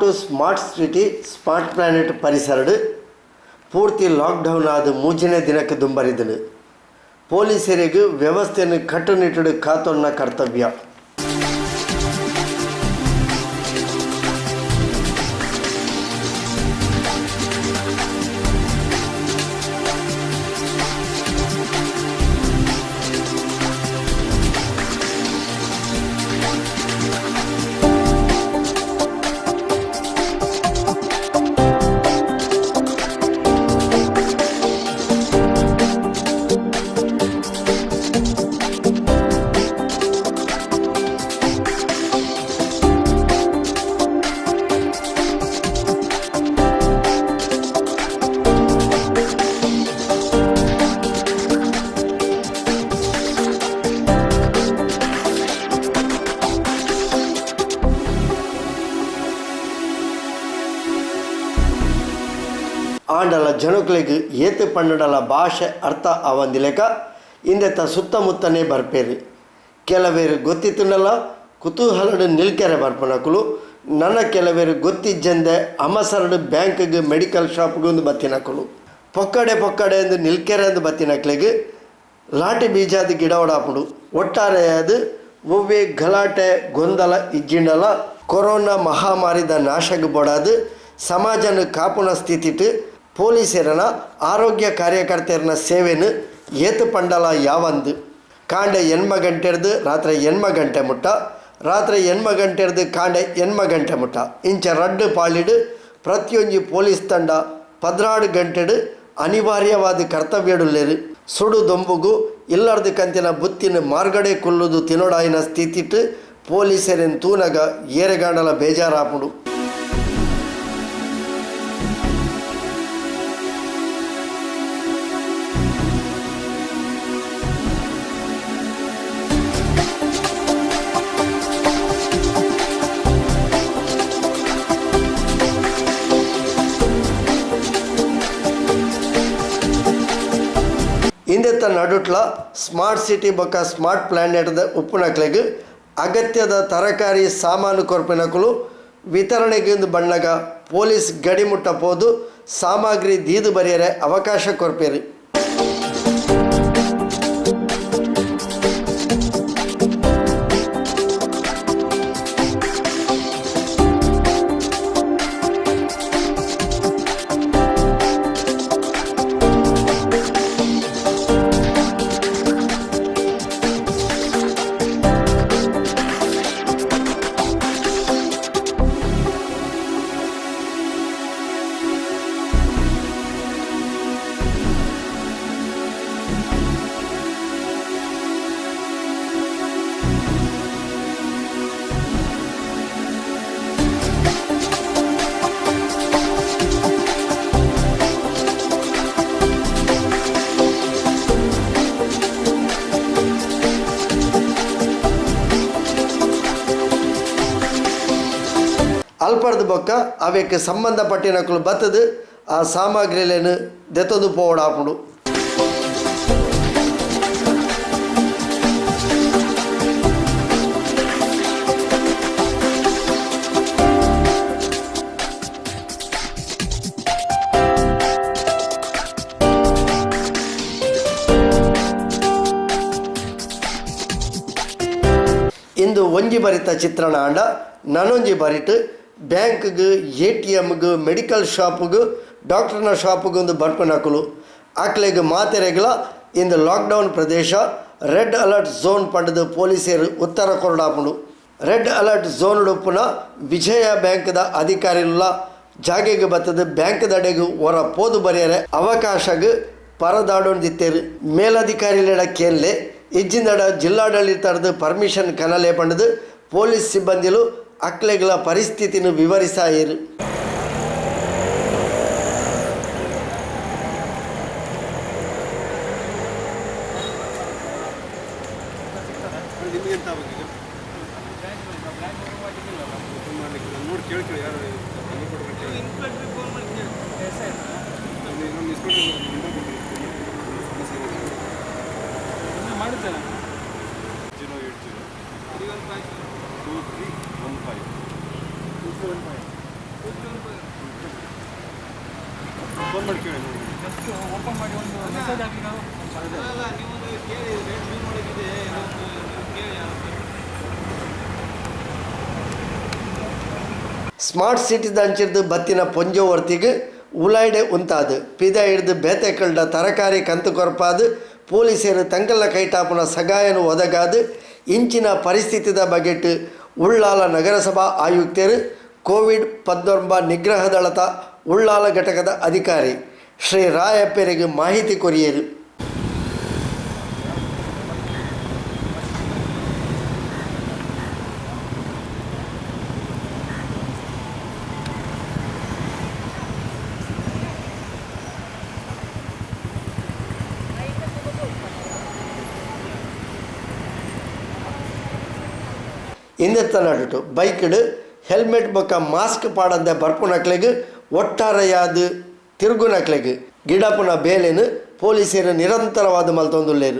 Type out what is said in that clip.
Thokkottu smart city smart planet ಪರಿಸರಡು ಪೂರ್ತಿ lockdown ಆದ ಮೂಜನೇ ದಿನಕ್ಕೆ ದುಂಬರಿದನು. ಪೊಲೀಸರಿಗೆ ವ್ಯವಸ್ಥೆಯನ್ನು ಕಟ್ಟುನಿಟ್ಟು ಕಾತೊನ್ನ ಕರ್ತವ್ಯ. ಆಂಡಲ ಜನಕುಲೆಗ್ ಏತು ಪನ್ನಡಲ ಭಾಷೆ ಅರ್ಥ ಆವಂದಿಲೆಕ ಇಂದೆತ ಸುತ್ತಮುತ್ತನೇ ಬರ್ಪೇರು. ಕೆಲವೇರು ಗೊತ್ತಿತ್ತುಂಡಲ ಕುತೂಹಲಡು ನಿಲ್ಕೆರೆ ಬರ್ಪನಕುಲು, ನನ್ನ ಕೆಲವೇರು ಗೊತ್ತಿಜ್ಜಂದೆ ಅಮಸರಡು ಬ್ಯಾಂಕ್ಗೆ ಮೆಡಿಕಲ್ ಶಾಪ್ಗೆ ಒಂದು ಬತ್ತಿನಕುಲು, ಪೊಕ್ಕಡೆ ಪೊಕ್ಕಡೆ ಎಂದು ನಿಲ್ಕೆರೆ ಎಂದು ಬತ್ತಿನಕ್ಲೆಗ್ ಲಾಟಿ ಬೀಜಾದ ಗಿಡ ಒಡಾಪುಡು. ಒಟ್ಟಾರೆಯಾದ ಒವ್ವೇ ಗಲಾಟೆ ಗೊಂದಲ ಇಜ್ಜಿಂಡಲ ಕೊರೋನಾ ಮಹಾಮಾರಿದ ನಾಶಗ್ ಬೊಡಾದು ಸಮಾಜನ ಕಾಪುನ ಸ್ಥಿತಿಟ್ಟು ಪೊಲೀಸರನ ಆರೋಗ್ಯ ಕಾರ್ಯಕರ್ತರನ ಸೇವೆನು ಏತು ಪಂಡಲ ಯಾವಂದು. ಕಾಂಡೆ 8 ಗಂಟೆರ್ದು ರಾತ್ರಿ 8 ಗಂಟೆ ಮುಟ್ಟ, ರಾತ್ರಿ 8 ಗಂಟೆರ್ದು ಕಾಂಡೆ 8 ಗಂಟೆ ಮುಟ್ಟ ಇಂಚ ರಡ್ಡು ಪಾಳಿಡು ಪ್ರತಿಯೊಂಜಿ ಪೊಲೀಸ್ ತಂಡ 14 ಗಂಟೆಡು ಅನಿವಾರ್ಯವಾದ ಕರ್ತವ್ಯಡುಲ್ಲೇರು. ಸುಡು ದೊಂಬುಗು ಇಲ್ಲರ್ದು ಕಂತಿನ ಬುತ್ತಿನ ಮಾರ್ಗಡೆ ಕುಲ್ಲುದು ತಿನ್ನೋಡಾಯಿನ ಸ್ಥಿತಿಟ್ಟು ಪೊಲೀಸರಿನ ತೂನಗ ಏರೆಗಾಂಡಲ ಬೇಜಾರಾಪುಡು. ಇಂದೆತ್ತ ನಡುಟ್ಲ ಸ್ಮಾರ್ಟ್ ಸಿಟಿ ಬೊಕ್ಕ ಸ್ಮಾರ್ಟ್ ಪ್ಲಾನೆಟ್ದ ಉಪ್ಪುನಕ್ಲೆಗ್ ಅಗತ್ಯದ ತರಕಾರಿ ಸಾಮಾನು ಕೊರ್ಪಿನಕುಲು ವಿತರಣೆಗೆ ಬಣ್ಣಗ ಪೊಲೀಸ್ ಗಡಿಮುಟ್ಟ ಪೋದು ಸಾಮಗ್ರಿ ದೀದು ಬರೆಯರೆ ಅವಕಾಶ ಕೊರ್ಪೇರು. ಅಲ್ಪರ್ದ ಬೊಕ್ಕ ಅವೆಕ್ ಸಂಬಂಧಪಟ್ಟಿನಕುಲು ಬತ್ತದು ಆ ಸಾಮಗ್ರಿಲೇನು ದೆತ್ತೊಂದು ಪೋವಡಾಪುಂಡು. ಇಂದು ಒಂಜಿ ಬರಿತ ಚಿತ್ರಣ ಆಂಡ ನನೊಂಜಿ ಬರಿಟ್ ಬ್ಯಾಂಕ್ಗೆ, ಎ.ಟಿ.ಎಮ್ಗೆ, ಮೆಡಿಕಲ್ ಶಾಪ್ಗೆ, ಡಾಕ್ಟರ್ನ ಶಾಪ್ಗೆ ಒಂದು ಬರ್ಪನಕುಲು ಆಕ್ಲೆಗ್ ಮಾತೆರೆಗ್ಲ ಇಂದು ಲಾಕ್ಡೌನ್ ಪ್ರದೇಶ ರೆಡ್ ಅಲರ್ಟ್ ಝೋನ್ ಪಂಡದು ಪೊಲೀಸರು ಉತ್ತರ ಕೊರಡಾಪುಂಡು. ರೆಡ್ ಅಲರ್ಟ್ ಝೋನ್ ಉಪ್ಪುನ ವಿಜಯ ಬ್ಯಾಂಕ್ದ ಅಧಿಕಾರಿಲ ಜಾಗೆಗೆ ಬತ್ತದು ಬ್ಯಾಂಕ್ದಡೆಗೆ ಹೊರ ಪೋದು ಬರೆಯರೆ ಅವಕಾಶಗ್ ಪರದಾಡೊಂದಿತ್ತೇರು. ಮೇಲಧಿಕಾರಿಲೆಡ ಕೇನ್ಲೆ ಇಜ್ಜಿಂದಡ ಜಿಲ್ಲಾಡಳಿತದ ಪರ್ಮಿಷನ್ ಕನಲೆ ಪಂಡದು ಪೊಲೀಸ್ ಸಿಬ್ಬಂದಿಲು ಅಕ್ಲೆಗಳ ಪರಿಸ್ಥಿತಿಯನ್ನು ವಿವರಿಸಾಯಿರು. 080 2315 2315. ಸ್ಮಾರ್ಟ್ ಸಿಟಿ ದಂಚಿರ್ದು ಬತ್ತಿನ ಪೊಂಜೋವರ್ತಿಗ್ ಉಲಾಯ್ಡೆ ಉಂತಾದು ಪಿದ ಹಿಡ್ದು ಬೇತೆಕಲ್ಡ ತರಕಾರಿ ಕಂತು ಕೊರ್ಪಾದು ಪೊಲೀಸರು ತಂಕಲ್ನ ಕೈಟಾಪುನ ಸಗಾಯನು ಒದಗಾದು ಇಂಚಿನ ಪರಿಸ್ಥಿತಿದ ಬಗೆಟ್ ಉಳ್ಳಾಲ ನಗರಸಭಾ ಆಯುಕ್ತರು ಕೋವಿಡ್ 19 ನಿಗ್ರಹ ದಳದ ಉಳ್ಳಾಲ ಘಟಕದ ಅಧಿಕಾರಿ ಶ್ರೀ ರಾಯಪ್ಪರಿಗೆ ಮಾಹಿತಿ ಕೊರಿಯರು. ಇಂದೆತ್ತ ನಡುಟು ಬೈಕ್ಡ್ ಹೆಲ್ಮೆಟ್ ಬೊಕ್ಕ ಮಾಸ್ಕ್ ಪಾಡಂದೆ ಬರ್ಪುನಕ್ಲೆಗ್ ಒಟ್ಟಾರೆಯಾದ ತಿರುಗುನಕ್ಲೆಗ್ ಗಿಡಪುನ ಬೇಲೆನು ಪೊಲೀಸರು ನಿರಂತರವಾದ ಮಲ್ತೊಂದುಲ್ಲೆರ್.